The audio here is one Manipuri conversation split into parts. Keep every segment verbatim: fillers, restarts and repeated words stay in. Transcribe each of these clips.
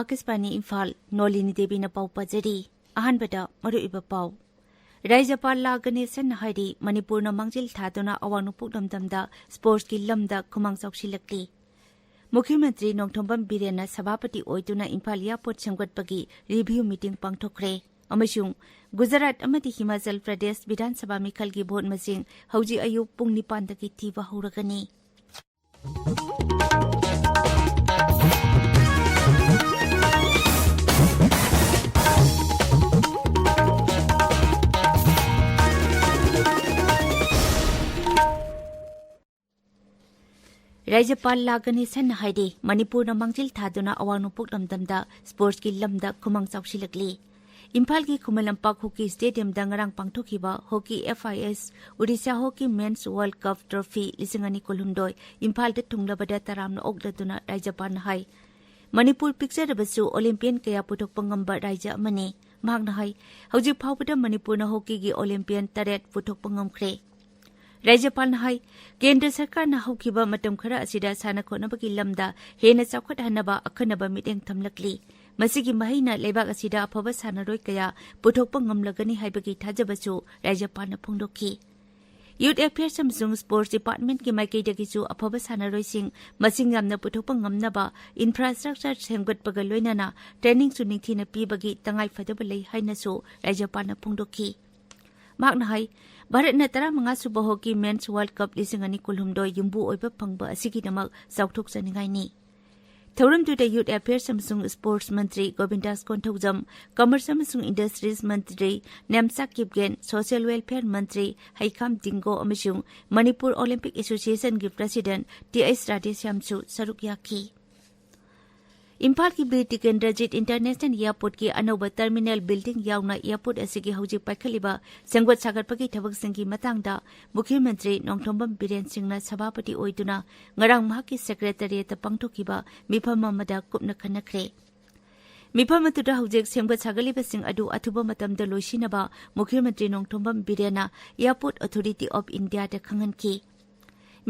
ꯑꯥꯀꯥꯁꯕꯥꯅꯤ ꯏꯝꯐꯥꯜ, ꯅꯣꯂꯤꯅꯤ ꯗꯦꯕꯤꯅ ꯄꯥꯎ ꯄꯥꯖꯔꯤ꯫ ꯑꯍꯥꯟꯕꯗ ꯃꯔꯨꯑꯣꯏꯕ ꯄꯥꯎ꯫ ꯔꯥꯖ꯭ꯌꯄꯥꯜ ꯂꯥ ꯒꯅꯦꯁꯟꯅ ꯍꯥꯏꯔꯤ, ꯃꯅꯤꯄꯨꯔꯅ ꯃꯥꯡꯖꯤꯜ ꯊꯥꯗꯨꯅ ꯑꯋꯥꯡ ꯅꯣꯡꯄꯣꯛ ꯂꯝꯗꯝꯗ ꯁ꯭ꯄꯣꯔꯠꯁꯀꯤ ꯂꯝꯗ ꯈꯨꯃꯥꯡ ꯆꯥꯎꯁꯤꯜꯂꯛꯂꯤ꯫ ꯃꯨꯈ꯭ꯌ ꯃꯟꯇ꯭ꯔꯤ ꯅꯣꯡꯊꯣꯝꯕꯝ ꯕꯤꯔꯦꯟꯅ ꯁꯚꯥꯄꯇꯤ ꯑꯣꯏꯗꯨꯅ ꯏꯝꯐꯥꯜ ꯑꯦꯌꯔꯄꯣꯔꯠ ꯁꯦꯝꯒꯠꯄꯒꯤ ꯔꯤꯚ꯭ꯌꯨ ꯃꯤꯇꯤꯡ ꯄꯥꯡꯊꯣꯛꯈ꯭ꯔꯦ꯫ ꯑꯃꯁꯨꯡ ꯒꯨꯖꯔꯥꯠ ꯑꯃꯗꯤ ꯍꯤꯃꯥꯆꯜ ꯄ꯭ꯔꯗꯦꯁ ꯕꯤꯙꯥꯟ ꯁꯚꯥ ꯃꯤꯈꯜꯒꯤ ꯚꯣꯠ ꯃꯁꯤꯡ ꯍꯧꯖꯤꯛ ꯑꯌꯨꯛ ꯄꯨꯡ ꯅꯤꯄꯥꯟꯗꯒꯤ ꯊꯤꯕ ꯍꯧꯔꯒꯅꯤ꯫ ꯔꯥꯖ꯭ꯌꯄꯥꯜ ꯂꯥ ꯒꯅꯦꯁꯟꯅ ꯍꯥꯏꯔꯤ, ꯃꯅꯤꯄꯨꯔꯅ ꯃꯥꯡꯖꯤꯜ ꯊꯥꯗꯨꯅ ꯑꯋꯥꯡ ꯅꯣꯡꯄꯣꯛ ꯂꯝꯗꯝꯗ ꯁ꯭ꯄꯣꯔꯠꯁꯀꯤ ꯂꯝꯗ ꯈꯨꯃꯥꯡ ꯆꯥꯎꯁꯤꯜꯂꯛꯂꯤ꯫ ꯏꯝꯐꯥꯜꯒꯤ ꯈꯨꯃꯟ ꯂꯝꯄꯥꯛ ꯍꯣꯀꯤ ꯁ꯭ꯇꯦꯗꯤꯌꯝꯗ ꯉꯔꯥꯡ ꯄꯥꯡꯊꯣꯛꯈꯤꯕ hockey FIS Odisha hockey men's world cup trophy ꯂꯤꯁꯤꯡ ꯑꯅꯤ ꯀꯨꯟꯍꯨꯝꯗꯣꯏ ꯏꯝꯐꯥꯜꯗ ꯊꯨꯡꯂꯕꯗ ꯇꯔꯥꯝꯅ ꯑꯣꯛꯂꯗꯨꯅ ꯔꯥꯖ꯭ꯌꯄꯥꯜꯅ ꯍꯥꯏ, ꯃꯅꯤꯄꯨꯔ ꯄꯤꯛꯆꯔꯕꯁꯨ ꯑꯣꯂꯤꯝꯄꯤꯌꯟ ꯀꯌꯥ ꯄꯨꯊꯣꯛꯄ ꯉꯝꯕ ꯔꯥꯖ꯭ꯌ ꯑꯃꯅꯤ꯫ ꯃꯍꯥꯛꯅ ꯍꯥꯏ, ꯍꯧꯖꯤꯛ ꯐꯥꯎꯕꯗ ꯃꯅꯤꯄꯨꯔꯅ ꯍꯣꯀꯤꯒꯤ ꯑꯣꯂꯤꯝꯄꯤꯌꯟ ꯇꯔꯦꯠ ꯄꯨꯊꯣꯛꯄ ꯉꯝꯈ꯭ꯔꯦ꯫ ꯔꯥꯖ꯭ꯌꯄꯥꯜꯅ ꯍꯥꯏ, ꯀꯦꯟꯗ꯭ꯔ ꯁꯔꯀꯥꯔꯅ ꯍꯧꯈꯤꯕ ꯃꯇꯝ ꯈꯔ ꯑꯁꯤꯗ ꯁꯥꯟꯅ ꯈꯣꯠꯅꯕꯒꯤ ꯂꯝꯗ ꯍꯦꯟꯅ ꯆꯥꯎꯈꯠꯍꯟꯅꯕ ꯑꯈꯟꯅꯕ ꯃꯤꯠꯌꯦꯡ ꯊꯝꯂꯛꯂꯤ꯫ ꯃꯁꯤꯒꯤ ꯃꯍꯩꯅ ꯂꯩꯕꯥꯛ ꯑꯁꯤꯗ ꯑꯐꯕ ꯁꯥꯟꯅꯔꯣꯏ ꯀꯌꯥ ꯄꯨꯊꯣꯛꯄ ꯉꯝꯂꯒꯅꯤ ꯍꯥꯏꯕꯒꯤ ꯊꯥꯖꯕꯁꯨ ꯔꯥꯖ꯭ꯌꯄꯥꯜꯅ ꯐꯣꯡꯗꯣꯛꯈꯤ꯫ ꯌꯨꯊ ꯑꯦꯐꯤꯌꯔꯁ ꯑꯃꯁꯨꯡ ꯁ꯭ꯄꯣꯔꯠꯁ ꯗꯤꯄꯥꯔꯠꯃꯦꯟꯠꯀꯤ ꯃꯥꯏꯀꯩꯗꯒꯤꯁꯨ ꯑꯐꯕ ꯁꯥꯟꯅꯔꯣꯏꯁꯤꯡ ꯃꯁꯤꯡ ꯌꯥꯝꯅ ꯄꯨꯊꯣꯛꯄ ꯉꯝꯅꯕ ꯏꯟꯐ꯭ꯔꯥꯁ꯭ꯇ꯭ꯔꯛꯆꯔ ꯁꯦꯝꯒꯠꯄꯒ ꯂꯣꯏꯅꯅ ꯇ꯭ꯔꯦꯅꯤꯡꯁꯨ ꯅꯤꯡꯊꯤꯅ ꯄꯤꯕꯒꯤ ꯇꯉꯥꯏꯐꯗꯕ ꯂꯩ ꯍꯥꯏꯅꯁꯨ ꯔꯥꯖ꯭ꯌꯄꯥꯜꯅ ꯐꯣꯡꯗꯣꯛꯈꯤ꯫ ꯃꯍꯥꯛꯅ ꯍꯥꯏ, ꯚꯥꯔꯠꯅ ꯇꯔꯥꯃꯉꯥ ꯁꯨꯕ ꯍꯣꯀꯤ ꯃꯦꯟꯁ ꯋꯥꯔꯜꯗ ꯀꯞ ꯂꯤꯁꯤꯡ ꯑꯅꯤ ꯀꯨꯟꯍꯨꯝꯗꯣꯏ ꯌꯨꯝꯕꯨ ꯑꯣꯏꯕ ꯐꯪꯕ ꯑꯁꯤꯒꯤꯗꯃꯛ ꯆꯥꯎꯊꯣꯛꯆꯅꯤꯡꯉꯥꯏꯅꯤ꯫ ꯊꯧꯔꯝꯗꯨꯗ ꯌꯨꯊ ꯑꯦꯐꯤꯌꯔꯁ ꯑꯃꯁꯨꯡ ꯁ꯭ꯄꯣꯔꯠꯁ ꯃꯟꯇ꯭ꯔꯤ ꯒꯣꯕꯤꯟꯗꯥꯁ ꯀꯣꯟꯊꯧꯖꯝ, ꯀꯃꯔꯁ ꯑꯃꯁꯨꯡ ꯏꯟꯗꯁꯇ꯭ꯔꯤꯁ ꯃꯟꯇ꯭ꯔꯤ ꯅꯦꯝꯆꯥ ꯀꯤꯞꯒꯦꯟ, ꯁꯣꯁꯤꯌꯦꯜ ꯋꯦꯜꯐꯤꯌꯔ ꯃꯟꯇ꯭ꯔꯤ ꯍꯩꯈꯥꯝ ꯇꯤꯡꯒꯣ ꯑꯃꯁꯨꯡ ꯃꯅꯤꯄꯨꯔ ꯑꯣꯂꯤꯝꯄꯤꯛ ꯑꯦꯁꯣꯁꯤꯌꯦꯁꯟꯒꯤ ꯄ꯭ꯔꯁꯤꯗꯦꯟꯠ ꯇꯤ ꯑꯩꯆ ꯔꯥꯙꯦꯁ꯭ꯌꯥꯝꯁꯨ ꯁꯔꯨꯛ ꯌꯥꯈꯤ꯫ ꯏꯝꯐꯥꯜꯒꯤ ꯕꯤꯔ ꯇꯤꯀꯦꯟꯗ꯭ꯔꯖꯤꯠ ꯏꯟꯇꯔꯅꯦꯁꯅꯦꯜ ꯑꯦꯌꯔꯄꯣꯔꯠꯀꯤ ꯑꯅꯧꯕ ꯇꯔꯃꯤꯅꯦꯜ ꯕꯤꯜꯗꯤꯡ ꯌꯥꯎꯅ ꯑꯦꯌꯔꯄꯣꯔꯠ ꯑꯁꯤꯒꯤ ꯍꯧꯖꯤꯛ ꯄꯥꯏꯈꯠꯂꯤꯕ ꯁꯦꯝꯒꯠ ꯁꯥꯒꯠꯄꯒꯤ ꯊꯕꯛꯁꯤꯡꯒꯤ ꯃꯇꯥꯡꯗ ꯃꯨꯈ꯭ꯌ ꯃꯟꯇ꯭ꯔꯤ ꯅꯣꯡꯊꯣꯝꯕꯝ ꯕꯤꯔꯦꯟ ꯁꯤꯡꯅ ꯁꯚꯥꯄꯇꯤ ꯑꯣꯏꯗꯨꯅ ꯉꯔꯥꯡ ꯃꯍꯥꯛꯀꯤ ꯁꯦꯀ꯭ꯔꯦꯇꯔꯤꯌꯦꯠꯇ ꯄꯥꯡꯊꯣꯛꯈꯤꯕ ꯃꯤꯐꯝ ꯑꯃꯗ ꯀꯨꯞꯅ ꯈꯟꯅꯈ꯭ꯔꯦ꯫ ꯃꯤꯐꯝ ꯑꯗꯨꯗ ꯍꯧꯖꯤꯛ ꯁꯦꯝꯒꯠ ꯁꯥꯒꯠꯂꯤꯕꯁꯤꯡ ꯑꯗꯨ ꯑꯊꯨꯕ ꯃꯇꯝꯗ ꯂꯣꯏꯁꯤꯟꯅꯕ ꯃꯨꯈ꯭ꯌ ꯃꯟꯇ꯭ꯔꯤ ꯅꯣꯡꯊꯣꯝꯕꯝ ꯕꯤꯔꯦꯟꯅ ꯑꯦꯌꯔꯄꯣꯔꯠ ꯑꯣꯊꯣꯔꯤꯇꯤ ꯑꯣꯐ ꯏꯟꯗꯤꯌꯥꯗ ꯈꯪꯍꯟꯈꯤ꯫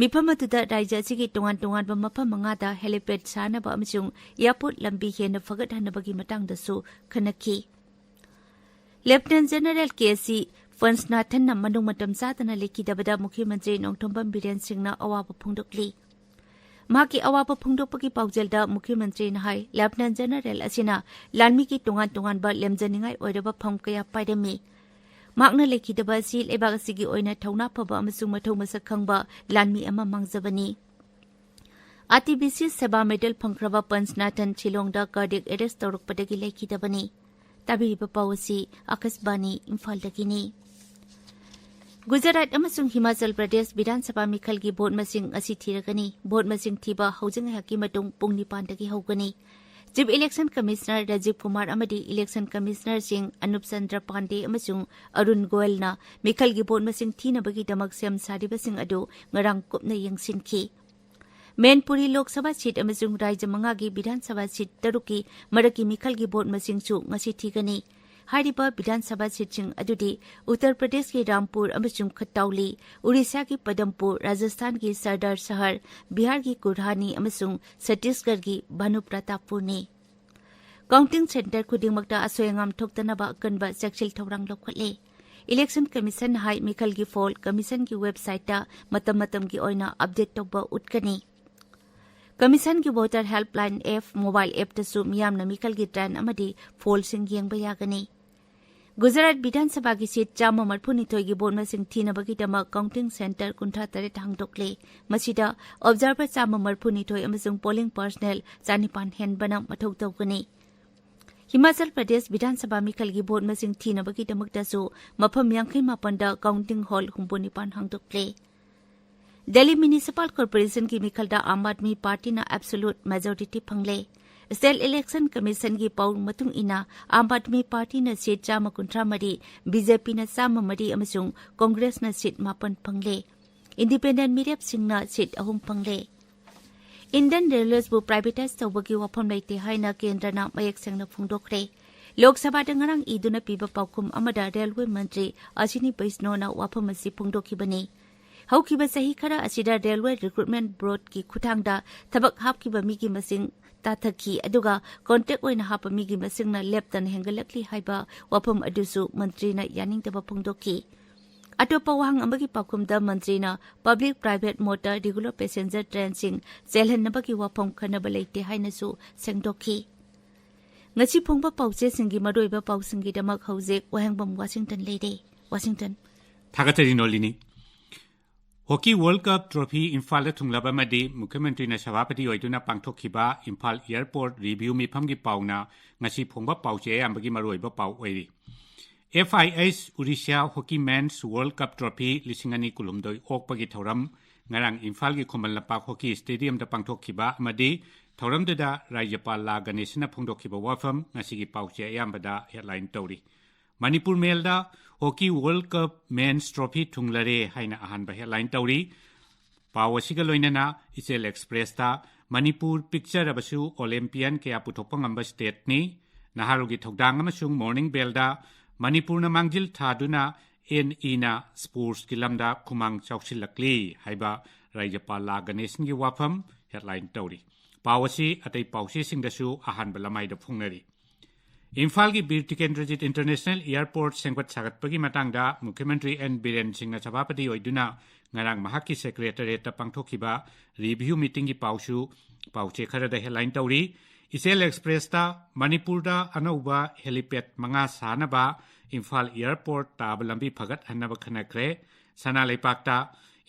ꯃꯤꯐꯝ ꯑꯗꯨꯗ ꯔꯥꯖ꯭ꯌ ꯑꯁꯤꯒꯤ ꯇꯣꯉꯥꯟ ꯇꯣꯉꯥꯟꯕ ꯃꯐꯝ ꯃꯉꯥꯗ helipad ꯁꯥꯅꯕ ꯑꯃꯁꯨꯡ airport ꯂꯝꯕꯤ ꯍꯦꯟꯅ ꯐꯒꯠꯍꯟꯅꯕꯒꯤ ꯃꯇꯥꯡꯗꯁꯨ ꯈꯟꯅꯈꯤ꯫ Lieutenant General ꯀꯦ ꯁꯤ ꯄꯟꯆꯅꯥꯊꯟꯅ ꯃꯅꯨꯡ ꯃꯇꯝ ꯆꯥꯗꯅ ꯂꯩꯈꯤꯗꯕꯗ ꯃꯨꯈ꯭ꯌ ꯃꯟꯇ꯭ꯔꯤ ꯅꯣꯡꯊꯣꯝꯕꯝ ꯕꯤꯔꯦꯟ ꯁꯤꯡꯅ ꯑꯋꯥꯕ ꯐꯣꯡꯗꯣꯛꯂꯤ꯫ ꯃꯍꯥꯛꯀꯤ ꯑꯋꯥꯕ ꯐꯣꯡꯗꯣꯛꯄꯒꯤ ꯄꯥꯎꯖꯦꯜꯗ ꯃꯨꯈ꯭ꯌ ꯃꯟꯇ꯭ꯔꯤꯅ ꯍꯥꯏ, Lieutenant General ꯑꯁꯤꯅ ꯂꯥꯟꯃꯤꯒꯤ ꯇꯣꯉꯥꯟ ꯇꯣꯉꯥꯟꯕ ꯂꯦꯝꯖꯅꯤꯡꯉꯥꯏ ꯑꯣꯏꯔꯕ ꯐꯝ ꯀꯌꯥ ꯄꯥꯏꯔꯝꯃꯤ꯫ ꯃꯍꯥꯛꯅ ꯂꯩꯈꯤꯗꯕ ꯑꯁꯤ ꯂꯩꯕꯥꯛ ꯑꯁꯤꯒꯤ ꯑꯣꯏꯅ ꯊꯧꯅꯥ ꯐꯕ ꯑꯃꯁꯨꯡ ꯃꯊꯧ ꯃꯁꯛ ꯈꯪꯕ ꯂꯥꯟꯃꯤ ꯑꯃ ꯃꯥꯡꯖꯕꯅꯤ꯫ ꯑꯥꯔ ꯇꯤ ꯕꯤ ꯁꯤ ꯁꯦꯕꯥ ꯃꯦꯗꯜ ꯐꯪꯈ꯭ꯔꯕ ꯄꯟꯆꯅꯥꯊꯟ ꯁꯤꯂꯣꯡꯗ cardiac arrest ꯇꯧꯔꯛꯄꯗꯒꯤ ꯂꯩꯈꯤꯗꯕꯅꯤ꯫ ꯇꯥꯕꯤꯔꯤꯕ ꯄꯥꯎ ꯑꯁꯤ ꯑꯥꯀꯥꯁꯕꯥꯅꯤ ꯏꯝꯐꯥꯜꯗꯒꯤꯅꯤ꯫ ꯒꯨꯖꯔꯥꯠ ꯑꯃꯁꯨꯡ ꯍꯤꯃꯥꯆꯜ ꯄ꯭ꯔꯗꯦꯁ ꯕꯤꯙꯥꯟ ꯁꯚꯥ ꯃꯤꯈꯜꯒꯤ ꯚꯣꯠ ꯃꯁꯤꯡ ꯉꯁꯤ ꯊꯤꯔꯒꯅꯤ꯫ ꯚꯣꯠ ꯃꯁꯤꯡ ꯊꯤꯕ ꯍꯧꯖꯤꯛ ꯉꯥꯏꯍꯥꯛꯀꯤ ꯃꯇꯨꯡ ꯄꯨꯡ ꯅꯤꯄꯥꯟꯗꯒꯤ ꯍꯧꯒꯅꯤ꯫ Chief Election Commissioner Rajiv Kumar ꯑꯃꯗꯤ Election Commissionerꯁꯤꯡ ꯑꯅꯨꯞ ꯆꯟꯗ꯭ꯔ ꯄꯥꯟꯗꯦ ꯑꯃꯁꯨꯡ ꯑꯔꯨꯟ ꯒꯣꯌꯜꯅ ꯃꯤꯈꯜꯒꯤ ꯚꯣꯠ ꯃꯁꯤꯡ ꯊꯤꯅꯕꯒꯤꯗꯃꯛ ꯁꯦꯝ ꯁꯥꯔꯤꯕꯁꯤꯡ ꯑꯗꯨ ꯉꯔꯥꯡ ꯀꯨꯞꯅ ꯌꯦꯡꯁꯤꯟꯈꯤ꯫ ꯃꯦꯟꯄꯨꯔꯤ ꯂꯣꯛ ꯁꯚꯥ seat ꯑꯃꯁꯨꯡ ꯔꯥꯖ꯭ꯌ ꯃꯉꯥꯒꯤ ꯕꯤꯙꯥꯟ ꯁꯚꯥ seat ꯇꯔꯨꯛꯀꯤ ꯃꯔꯛꯀꯤ ꯃꯤꯈꯜꯒꯤ ꯚꯣꯠ ꯃꯁꯤꯡꯁꯨ ꯉꯁꯤ ꯊꯤꯒꯅꯤ꯫ ꯍꯥꯏꯔꯤꯕ ꯕꯤꯙꯥꯟ ꯁꯚꯥ seatꯁꯤꯡ ꯑꯗꯨꯗꯤ ꯎꯠꯇꯔ ꯄ꯭ꯔꯗꯦꯁꯀꯤ ꯔꯥꯝꯄꯨꯔ ꯑꯃꯁꯨꯡ ꯈꯇꯥꯎꯂꯤ, ꯎꯔꯤꯁꯥꯒꯤ ꯄꯗꯝꯄꯨꯔ, ꯔꯥꯖꯁꯊꯥꯟꯒꯤ ꯁꯔꯗꯥꯔ ꯁꯍꯔ, ꯕꯤꯍꯥꯔꯒꯤ ꯀꯨꯔꯍꯥꯅꯤ ꯑꯃꯁꯨꯡ ꯁꯠꯇꯤꯁꯒꯔꯒꯤ ꯚꯥꯅꯨꯄ꯭ꯔꯇꯥꯞꯄꯨꯔꯅꯤ꯫ Counting centre ꯈꯨꯗꯤꯡꯃꯛꯇ ꯑꯁꯣꯏ ꯑꯉꯥꯝ ꯊꯣꯛꯇꯅꯕ ꯑꯀꯟꯕ ꯆꯦꯛꯁꯤꯜ ꯊꯧꯔꯥꯡ ꯂꯧꯈꯠꯂꯦ꯫ Election Commissionꯅ ꯍꯥꯏ, ꯃꯤꯈꯜꯒꯤ ꯐꯣꯜ Commissionꯒꯤ websiteꯇ ꯃꯇꯝ ꯃꯇꯝꯒꯤ ꯑꯣꯏꯅ update ꯇꯧꯕ ꯎꯠꯀꯅꯤ꯫ Commissionꯒꯤ Voter Helpline app mobile appꯇꯁꯨ ꯃꯤꯌꯥꯝꯅ ꯃꯤꯈꯜꯒꯤ trend ꯑꯃꯗꯤ ꯐꯣꯜꯁꯤꯡ ꯌꯦꯡꯕ ꯌꯥꯒꯅꯤ꯫ ꯒꯨꯖꯔꯥꯠ ꯕꯤꯙꯥꯟ ꯁꯚꯥꯒꯤ seat ꯆꯥꯝꯃ ꯃꯔꯤꯐꯨꯅꯤꯊꯣꯏꯒꯤ ꯚꯣꯠ ꯃꯁꯤꯡ ꯊꯤꯅꯕꯒꯤꯗꯃꯛ counting centre ꯀꯨꯟꯊ꯭ꯔꯥ ꯇꯔꯦꯠ ꯍꯥꯡꯗꯣꯛꯂꯦ꯫ ꯃꯁꯤꯗ observer ꯆꯥꯝꯃ ꯃꯔꯤꯐꯨꯅꯤꯊꯣꯏ ꯑꯃꯁꯨꯡ polling personnel ꯆꯅꯤꯄꯥꯟ ꯍꯦꯟꯕꯅ ꯃꯊꯧ ꯇꯧꯒꯅꯤ꯫ ꯍꯤꯃꯥꯆꯜ ꯄ꯭ꯔꯗꯦꯁ ꯕꯤꯙꯥꯟ ꯁꯚꯥ ꯃꯤꯈꯜꯒꯤ ꯚꯣꯠ ꯃꯁꯤꯡ ꯊꯤꯅꯕꯒꯤꯗꯃꯛꯇꯁꯨ ꯃꯐꯝ ꯌꯥꯡꯈꯩ ꯃꯥꯄꯟꯗ counting hall ꯍꯨꯝꯐꯨ ꯅꯤꯄꯥꯟ ꯍꯥꯡꯗꯣꯛꯂꯦ꯫ Delhi Municipal Corporationꯒꯤ ꯃꯤꯈꯜꯗ Aam Aadmi ꯄꯥꯔꯇꯤꯅ absolute majority ꯐꯪꯂꯦ꯫ State Election Commissionꯒꯤ ꯄꯥꯎ ꯃꯇꯨꯡ ꯏꯟꯅ, ꯑꯥꯝ ꯑꯥꯗꯃꯤ ꯄꯥꯔꯇꯤꯅ seat ꯆꯥꯝꯃ ꯀꯨꯟꯊ꯭ꯔꯥ ꯃꯔꯤ, ꯕꯤ ꯖꯦ ꯄꯤꯅ ꯆꯥꯝꯃ ꯃꯔꯤ ꯑꯃꯁꯨꯡ ꯀꯣꯡꯒ꯭ꯔꯦꯁꯅ seat ꯃꯥꯄꯟ ꯐꯪꯂꯦ꯫ Independent ꯃꯤꯔꯦꯞꯁꯤꯡꯅ seat ꯑꯍꯨꯝ ꯐꯪꯂꯦ꯫ Indian Railwaysꯕꯨ privatise ꯇꯧꯕꯒꯤ ꯋꯥꯐꯝ ꯂꯩꯇꯦ ꯍꯥꯏꯅ ꯀꯦꯟꯗ꯭ꯔꯅ ꯃꯌꯦꯛ ꯁꯦꯡꯅ ꯐꯣꯡꯗꯣꯛꯈ꯭ꯔꯦ꯫ ꯂꯣꯛ ꯁꯚꯥꯗ ꯉꯔꯥꯡ ꯏꯗꯨꯅ ꯄꯤꯕ ꯄꯥꯎꯈꯨꯝ ꯑꯃꯗ ꯔꯦꯜꯋꯦ ꯃꯟꯇ꯭ꯔꯤ ꯑꯁꯤꯅꯤ ꯕꯩꯁꯅꯣꯅ ꯋꯥꯐꯝ ꯑꯁꯤ ꯐꯣꯡꯗꯣꯛꯈꯤꯕꯅꯤ꯫ ꯍꯧꯈꯤꯕ ꯆꯍꯤ ꯈꯔ ꯑꯁꯤꯗ Railway Recruitment Boardꯀꯤ ꯈꯨꯠꯊꯥꯡꯗ ꯊꯕꯛ ꯍꯥꯞꯈꯤꯕ ꯃꯤꯒꯤ ꯃꯁꯤꯡ ꯇꯥꯊꯈꯤ, ꯑꯗꯨꯒ contract ꯑꯣꯏꯅ ꯍꯥꯞꯄ ꯃꯤꯒꯤ ꯃꯁꯤꯡꯅ ꯂꯦꯞꯇꯅ ꯍꯦꯟꯒꯠꯂꯛꯂꯤ ꯍꯥꯏꯕ ꯋꯥꯐꯝ ꯑꯗꯨꯁꯨ ꯃꯟꯇ꯭ꯔꯤꯅ ꯌꯥꯅꯤꯡꯗꯕ ꯐꯣꯡꯗꯣꯛꯈꯤ꯫ ꯑꯇꯣꯞꯄ ꯋꯥꯍꯪ ꯑꯃꯒꯤ ꯄꯥꯎꯈꯨꯝꯗ ꯃꯟꯇ꯭ꯔꯤꯅ public private motor regular passenger trainꯁꯤꯡ ꯆꯦꯜꯍꯟꯅꯕꯒꯤ ꯋꯥꯐꯝ ꯈꯟꯅꯕ ꯂꯩꯇꯦ ꯍꯥꯏꯅꯁꯨ ꯁꯦꯡꯗꯣꯛꯈꯤ꯫ ꯉꯁꯤ ꯐꯣꯡꯕ ꯄꯥꯎꯆꯦꯁꯤꯡꯒꯤ ꯃꯔꯨꯑꯣꯏꯕ ꯄꯥꯎꯁꯤꯡꯒꯤꯗꯃꯛ ꯍꯧꯖꯤꯛ ꯋꯥꯍꯦꯡꯕꯝ ꯋꯥꯁꯤꯡꯇꯟ ꯂꯩꯔꯦ꯫ ꯋꯥꯁꯤꯡꯇꯟ꯫ ꯊꯥꯒꯠꯆꯔꯤ Nolini. Hockey World Cup trophy ꯏꯝꯐꯥꯜꯗ ꯊꯨꯡꯂꯕ ꯑꯃꯗꯤ ꯃꯨꯈ꯭ꯌ ꯃꯟꯇ꯭ꯔꯤꯅ ꯁꯚꯥꯄꯇꯤ ꯑꯣꯏꯗꯨꯅ ꯄꯥꯡꯊꯣꯛꯈꯤꯕ ꯏꯝꯐꯥꯜ airport review ꯃꯤꯐꯝꯒꯤ ꯄꯥꯎꯅ ꯉꯁꯤ ꯐꯣꯡꯕ ꯄꯥꯎꯆꯦ ꯑꯌꯥꯝꯕꯒꯤ ꯃꯔꯨꯑꯣꯏꯕ ꯄꯥꯎ ꯑꯣꯏꯔꯤ꯫ F I H Odisha Hockey Men's World Cup Trophy ꯂꯤꯁꯤꯡ ꯑꯅꯤ ꯀꯨꯟꯍꯨꯝꯗꯣꯏ ꯑꯣꯛꯄꯒꯤ ꯊꯧꯔꯝ ꯉꯔꯥꯡ ꯏꯝꯐꯥꯜꯒꯤ ꯈꯨꯃꯟ ꯂꯝꯄꯥꯛ ꯍꯣꯀꯤ ꯁ꯭ꯇꯦꯗꯤꯌꯝꯗ ꯄꯥꯡꯊꯣꯛꯈꯤꯕ ꯑꯃꯗꯤ ꯊꯧꯔꯝꯗꯨꯗ ꯔꯥꯖ꯭ꯌꯄꯥꯜ ꯂꯥ ꯒꯅꯦꯁꯟꯅ ꯐꯣꯡꯗꯣꯛꯈꯤꯕ ꯋꯥꯐꯝ ꯉꯁꯤꯒꯤ ꯄꯥꯎꯆꯦ ꯑꯌꯥꯝꯕꯗ headline ꯇꯧꯔꯤ꯫ Manipur ꯃꯦꯜꯗ Hockey World Cup Men's Trophy ꯊꯨꯡꯂꯔꯦ ꯍꯥꯏꯅ ꯑꯍꯥꯟꯕ headline ꯇꯧꯔꯤ꯫ ꯄꯥꯎ ꯑꯁꯤꯒ ꯂꯣꯏꯅꯅ ꯏꯆꯦꯜ ꯑꯦꯛꯁꯄ꯭ꯔꯦꯁꯇ ꯃꯅꯤꯄꯨꯔ ꯄꯤꯛꯆꯔꯕꯁꯨ Olympian ꯀꯌꯥ ꯄꯨꯊꯣꯛꯄ ꯉꯝꯕ stateꯅꯤ꯫ ꯅꯍꯥꯔꯣꯜꯒꯤ ꯊꯧꯗꯥꯡ ꯑꯃꯁꯨꯡ Morning Bellꯗ ꯃꯅꯤꯄꯨꯔꯅ ꯃꯥꯡꯖꯤꯜ ꯊꯥꯗꯨꯅ ꯑꯦꯟ ꯏꯅ sportsꯀꯤ ꯂꯝꯗ ꯈꯨꯃꯥꯡ ꯆꯥꯎꯁꯤꯜꯂꯛꯂꯤ ꯍꯥꯏꯕ ꯔꯥꯖ꯭ꯌꯄꯥꯜ ꯂꯥ ꯒꯅꯦꯁꯟꯒꯤ ꯋꯥꯐꯝ headline ꯇꯧꯔꯤ꯫ ꯄꯥꯎ ꯑꯁꯤ ꯑꯇꯩ ꯄꯥꯎꯆꯦꯁꯤꯡꯗꯁꯨ ꯑꯍꯥꯟꯕ ꯂꯃꯥꯏꯗ ꯐꯣꯡꯅꯔꯤ꯫ ꯏꯝꯐꯥꯜꯒꯤ ꯕꯤꯔ ꯇꯤꯀꯦꯟꯗ꯭ꯔꯖꯤꯠ International Airport ꯁꯦꯝꯒꯠ ꯁꯥꯒꯠꯄꯒꯤ ꯃꯇꯥꯡꯗ ꯃꯨꯈ꯭ꯌ ꯃꯟꯇ꯭ꯔꯤ ꯑꯦꯟ ꯕꯤꯔꯦꯟ ꯁꯤꯡꯅ ꯁꯚꯥꯄꯇꯤ ꯑꯣꯏꯗꯨꯅ ꯉꯔꯥꯡ ꯃꯍꯥꯛꯀꯤ secretariatꯇ ꯄꯥꯡꯊꯣꯛꯈꯤꯕ review meetingꯒꯤ ꯄꯥꯎꯁꯨ ꯄꯥꯎꯆꯦ ꯈꯔꯗ headline ꯇꯧꯔꯤ꯫ ꯏꯆꯦꯜ ꯑꯦꯛꯁꯄ꯭ꯔꯦꯁꯇ ꯃꯅꯤꯄꯨꯔꯗ ꯑꯅꯧꯕ helipad ꯃꯉꯥ ꯁꯥꯅꯕ ꯏꯝꯐꯥꯜ airport ꯇꯥꯕ ꯂꯝꯕꯤ ꯐꯒꯠꯍꯟꯅꯕ ꯈꯟꯅꯈ꯭ꯔꯦ꯫ ꯁꯅꯥ ꯂꯩꯄꯥꯛꯇ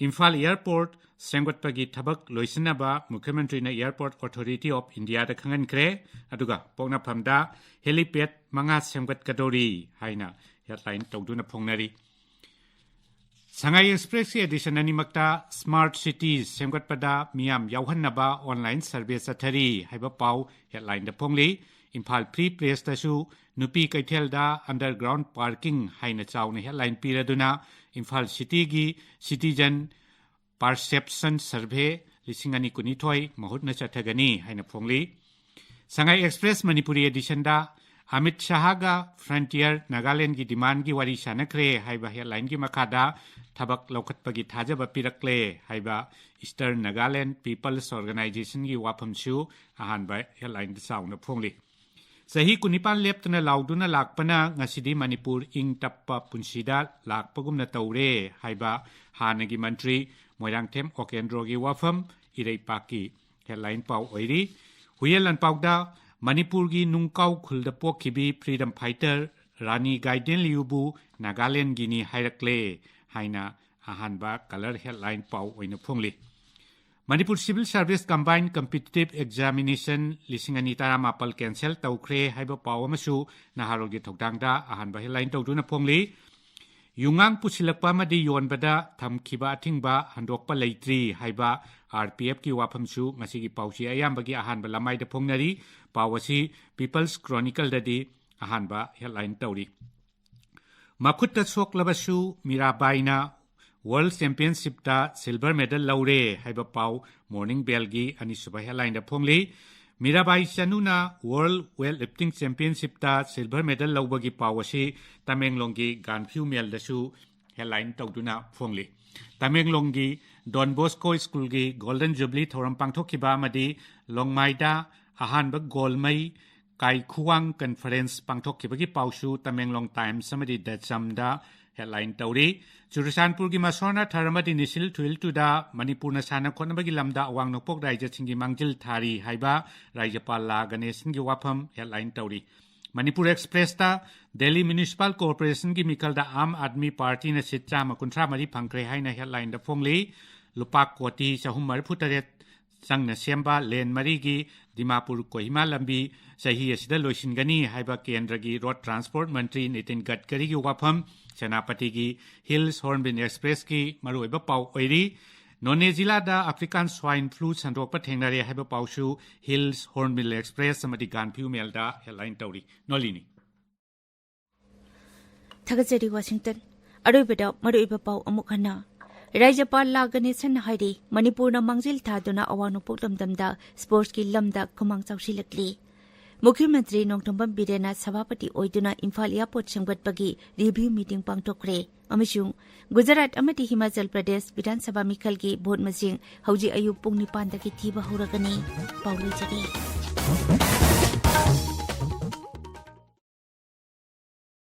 ꯏꯝꯐꯥꯜ airport ꯁꯦꯝꯒꯠꯄꯒꯤ ꯊꯕꯛ ꯂꯣꯏꯁꯤꯟꯅꯕ ꯃꯨꯈ꯭ꯌ ꯃꯟꯇ꯭ꯔꯤꯅ Airport Authority of Indiaꯗ ꯈꯪꯍꯟꯈ꯭ꯔꯦ꯫ ꯑꯗꯨꯒ ꯄꯣꯛꯅꯐꯝꯗ helipad ꯃꯉꯥ ꯁꯦꯝꯒꯠꯀꯗꯧꯔꯤ ꯍꯥꯏꯅ headline ꯇꯧꯗꯨꯅ ꯐꯣꯡꯅꯔꯤ꯫ ꯁꯉꯥꯏ ꯑꯦꯛꯁꯄ꯭ꯔꯦꯁꯀꯤ edition ꯑꯅꯤꯃꯛꯇ Smart Cities ꯁꯦꯝꯒꯠꯄꯗ ꯃꯤꯌꯥꯝ ꯌꯥꯎꯍꯟꯅꯕ online survey ꯆꯠꯊꯔꯤ ꯍꯥꯏꯕ ꯄꯥꯎ headlineꯗ ꯐꯣꯡꯂꯤ꯫ ꯏꯝꯐꯥꯜ Free Pressꯇꯁꯨ ꯅꯨꯄꯤ ꯀꯩꯊꯦꯜꯗ underground parking ꯍꯥꯏꯅ ꯆꯥꯎꯅ headline ꯄꯤꯔꯗꯨꯅ Imphal cityꯒꯤ citizen perception survey ꯂꯤꯁꯤꯡ ꯑꯅꯤ ꯀꯨꯟꯅꯤꯊꯣꯏ ꯃꯍꯨꯠꯅ ꯆꯠꯊꯒꯅꯤ ꯍꯥꯏꯅ ꯐꯣꯡꯂꯤ꯫ ꯁꯉꯥꯏ ꯑꯦꯛꯁꯄ꯭ꯔꯦꯁ ꯃꯅꯤꯄꯨꯔꯤ editionꯗ ꯑꯃꯤꯠ ꯁꯍꯥꯒ Frontier Nagalandꯒꯤ demandꯒꯤ ꯋꯥꯔꯤ ꯁꯥꯟꯅꯈ꯭ꯔꯦ ꯍꯥꯏꯕ headlineꯒꯤ ꯃꯈꯥꯗ ꯊꯕꯛ ꯂꯧꯈꯠꯄꯒꯤ ꯊꯥꯖꯕ ꯄꯤꯔꯛꯂꯦ ꯍꯥꯏꯕ Eastern Nagaland People's Organizationꯒꯤ ꯋꯥꯐꯝꯁꯨ ꯑꯍꯥꯟꯕ headlineꯗ ꯆꯥꯎꯅ ꯐꯣꯡꯂꯤ꯫ ꯆꯍꯤ ꯀꯨꯟꯅꯤꯄꯥꯟ ꯂꯦꯞꯇꯅ ꯂꯥꯎꯗꯨꯅ ꯂꯥꯛꯄꯅ ꯉꯁꯤꯗꯤ ꯃꯅꯤꯄꯨꯔ ꯏꯪ ꯇꯞꯄ ꯄꯨꯟꯁꯤꯗ ꯂꯥꯛꯄꯒꯨꯝꯅ ꯇꯧꯔꯦ ꯍꯥꯏꯕ ꯍꯥꯟꯅꯒꯤ ꯃꯟꯇ꯭ꯔꯤ ꯃꯣꯏꯔꯥꯡꯊꯦꯝ ꯑꯣꯀꯦꯟꯗ꯭ꯔꯣꯒꯤ ꯋꯥꯐꯝ ꯏꯔꯩꯄꯥꯛꯀꯤ headline ꯄꯥꯎ ꯑꯣꯏꯔꯤ꯫ ꯍꯨꯏꯌꯦꯟ ꯂꯥꯟꯄꯥꯎꯗ ꯃꯅꯤꯄꯨꯔꯒꯤ ꯅꯨꯡꯀꯥꯎ ꯈꯨꯜꯗ ꯄꯣꯛꯈꯤꯕꯤ freedom fighter ꯔꯥꯅꯤ ꯒꯥꯏꯗꯦꯟꯂꯤꯌꯨꯕꯨ ꯅꯥꯒꯥꯂꯦꯟꯒꯤꯅꯤ ꯍꯥꯏꯔꯛꯂꯦ ꯍꯥꯏꯅ ꯑꯍꯥꯟꯕ colour headline ꯄꯥꯎ ꯑꯣꯏꯅ ꯐꯣꯡꯂꯤ꯫ Manipur Civil Service Combined Competitive Examination ꯂꯤꯁꯤꯡ ꯑꯅꯤ ꯇꯔꯥꯃꯥꯄꯜ cancel ꯇꯧꯈ꯭ꯔꯦ ꯍꯥꯏꯕ ꯄꯥꯎ ꯑꯃꯁꯨ ꯅꯍꯥꯔꯣꯜꯒꯤ ꯊꯧꯗꯥꯡꯗ ꯑꯍꯥꯟꯕ headline ꯇꯧꯗꯨꯅ ꯐꯣꯡꯂꯤ꯫ ꯌꯨꯉꯥꯡ ꯄꯨꯁꯤꯜꯂꯛꯄ ꯑꯃꯗꯤ ꯌꯣꯟꯕꯗ ꯊꯝꯈꯤꯕ ꯑꯊꯤꯡꯕ ꯍꯟꯗꯣꯛꯄ ꯂꯩꯇ꯭ꯔꯤ ꯍꯥꯏꯕ RPFꯀꯤ ꯋꯥꯐꯝꯁꯨ ꯉꯁꯤꯒꯤ ꯄꯥꯎꯆꯦ ꯑꯌꯥꯝꯕꯒꯤ ꯑꯍꯥꯟꯕ ꯂꯃꯥꯏꯗ ꯐꯣꯡꯅꯔꯤ꯫ ꯄꯥꯎ ꯑꯁꯤ People's Chronicleꯗꯗꯤ ꯑꯍꯥꯟꯕ headline ꯇꯧꯔꯤ꯫ ꯃꯈꯨꯠꯇ ꯁꯣꯛꯂꯕꯁꯨ ꯃꯤꯔꯥꯕꯥꯏꯅ World Championshipꯇ silver medal ꯂꯧꯔꯦ ꯍꯥꯏꯕ ꯄꯥꯎ Morning Bellꯒꯤ ꯑꯅꯤꯁꯨꯕ headlineꯗ ꯐꯣꯡꯂꯤ꯫ Mirabai ꯆꯅꯨꯅ World Weightlifting Championshipꯇ silver medal ꯂꯧꯕꯒꯤ ꯄꯥꯎ ꯑꯁꯤ ꯇꯃꯦꯡꯂꯣꯡꯒꯤ ꯒꯥꯟꯐ꯭ꯌꯨ ꯃꯦꯜꯗꯁꯨ headline ꯇꯧꯗꯨꯅ ꯐꯣꯡꯂꯤ꯫ ꯇꯃꯦꯡꯂꯣꯡꯒꯤ Don Bosco Schoolꯒꯤ Golden Jubilee ꯊꯧꯔꯝ ꯄꯥꯡꯊꯣꯛꯈꯤꯕ ꯑꯃꯗꯤ ꯂꯣꯡꯃꯥꯏꯗ ꯑꯍꯥꯟꯕ ꯒꯣꯜꯃꯩ ꯀꯥꯏꯈꯨꯋꯥꯡ conference ꯄꯥꯡꯊꯣꯛꯈꯤꯕꯒꯤ ꯄꯥꯎꯁꯨ ꯇꯃꯦꯡꯂꯣꯡ Times ꯑꯃꯗꯤ The Chamꯗ headline ꯇꯧꯔꯤ꯫ ꯆꯨꯔꯆꯥꯟꯄꯨꯔꯒꯤ ꯃꯁꯣꯔꯅꯥꯊꯔ ꯑꯃꯗꯤ ꯅꯤꯁꯤꯜ ꯊꯨꯏꯜꯇꯨꯗ ꯃꯅꯤꯄꯨꯔꯅ ꯁꯥꯟꯅ ꯈꯣꯠꯅꯕꯒꯤ ꯂꯝꯗ ꯑꯋꯥꯡ ꯅꯣꯡꯄꯣꯛ ꯔꯥꯏꯖ꯭ꯌꯁꯤꯡꯒꯤ ꯃꯥꯡꯖꯤꯜ ꯊꯥꯔꯤ ꯍꯥꯏꯕ ꯔꯥꯖ꯭ꯌꯄꯥꯜ ꯂꯥ ꯒꯅꯦꯁꯟꯒꯤ ꯋꯥꯐꯝ headline ꯇꯧꯔꯤ꯫ Manipur Expressꯇ Delhi Municipal Corporationꯒꯤ ꯃꯤꯈꯜꯗ Aam Aadmi ꯄꯥꯔꯇꯤꯅ seat ꯆꯥꯝꯃ ꯀꯨꯟꯊ꯭ꯔꯥ ꯃꯔꯤ ꯐꯪꯈ꯭ꯔꯦ ꯍꯥꯏꯅ headlineꯗ ꯐꯣꯡꯂꯤ꯫ ꯂꯨꯄꯥ ꯀꯣꯇꯤ ꯆꯍꯨꯝ ꯃꯔꯤꯐꯨ ꯇꯔꯦꯠ ꯆꯪꯅ ꯁꯦꯝꯕ lane ꯃꯔꯤꯒꯤ ꯗꯤꯃꯥꯄꯨꯔ ꯀꯣꯍꯤꯃꯥ ꯂꯝꯕꯤ ꯆꯍꯤ ꯑꯁꯤꯗ ꯂꯣꯏꯁꯤꯟꯒꯅꯤ ꯍꯥꯏꯕ ꯀꯦꯟꯗ꯭ꯔꯒꯤ Road Transport ꯃꯟꯇ꯭ꯔꯤ ꯅꯤꯇꯤꯟ ꯒꯗꯀꯔꯤꯒꯤ ꯋꯥꯐꯝ ꯁꯦꯅꯥꯄꯇꯤꯒꯤ Hills Hornbill Expressꯀꯤ ꯃꯔꯨꯑꯣꯏꯕ ꯄꯥꯎ ꯑꯣꯏꯔꯤ꯫ ꯅꯣꯅꯦ ꯖꯤꯂꯥꯗ African Swine Flu ꯁꯟꯗꯣꯛꯄ ꯊꯦꯡꯅꯔꯦ ꯍꯥꯏꯕ ꯄꯥꯎꯁꯨ Hills Hornbill Express ꯑꯃꯗꯤ ꯒꯥꯟꯐ꯭ꯌꯨ ꯃꯦꯜꯗ headline ꯇꯧꯔꯤ꯫ ꯅꯣꯂꯤꯅꯤ꯫ ꯊꯥꯒꯠꯆꯔꯤ ꯋꯥꯁꯤꯡꯇꯟ꯫ ꯑꯔꯣꯏꯕꯗ ꯃꯔꯨꯑꯣꯏꯕ ꯄꯥꯎ ꯑꯃꯨꯛ ꯍꯟꯅ꯫ ꯔꯥꯖ꯭ꯌꯄꯥꯜ ꯂꯥ ꯒꯅꯦꯁꯟꯅ ꯍꯥꯏꯔꯤ, ꯃꯅꯤꯄꯨꯔꯅ ꯃꯥꯡꯖꯤꯜ ꯊꯥꯗꯨꯅ ꯑꯋꯥꯡ ꯅꯣꯡꯄꯣꯛ ꯂꯝꯗꯝꯗ sportsꯀꯤ ꯂꯝꯗ ꯈꯨꯃꯥꯡ ꯆꯥꯎꯁꯤꯜꯂꯛꯂꯤ꯫ ꯃꯨꯈ꯭ꯌ ꯃꯟꯇ꯭ꯔꯤ ꯅꯣꯡꯊꯣꯝꯕꯝ ꯕꯤꯔꯦꯟꯅ ꯁꯚꯥꯄꯇꯤ ꯑꯣꯏꯗꯨꯅ ꯏꯝꯐꯥꯜ ꯑꯦꯌꯥꯔꯄꯣꯔꯠ ꯁꯦꯝꯒꯠꯄꯒꯤ ꯔꯤꯚ꯭ꯌꯨ ꯃꯤꯇꯤꯡ ꯄꯥꯡꯊꯣꯛꯈ꯭ꯔꯦ꯫ ꯑꯃꯁꯨꯡ ꯒꯨꯖꯔꯥꯠ ꯑꯃꯗꯤ ꯍꯤꯃꯥꯆꯜ ꯄ꯭ꯔꯗꯦꯁ ꯕꯤꯙꯥꯟ ꯁꯚꯥ ꯃꯤꯈꯜꯒꯤ ꯚꯣꯠ ꯃꯁꯤꯡ ꯍꯧꯖꯤꯛ ꯑꯌꯨꯛ ꯄꯨꯡ ꯅꯤꯄꯥꯟꯗꯒꯤ ꯊꯤꯕ ꯍꯧꯔꯒꯅꯤ꯫ ꯄꯥꯎ ꯂꯣꯏꯖꯔꯦ꯫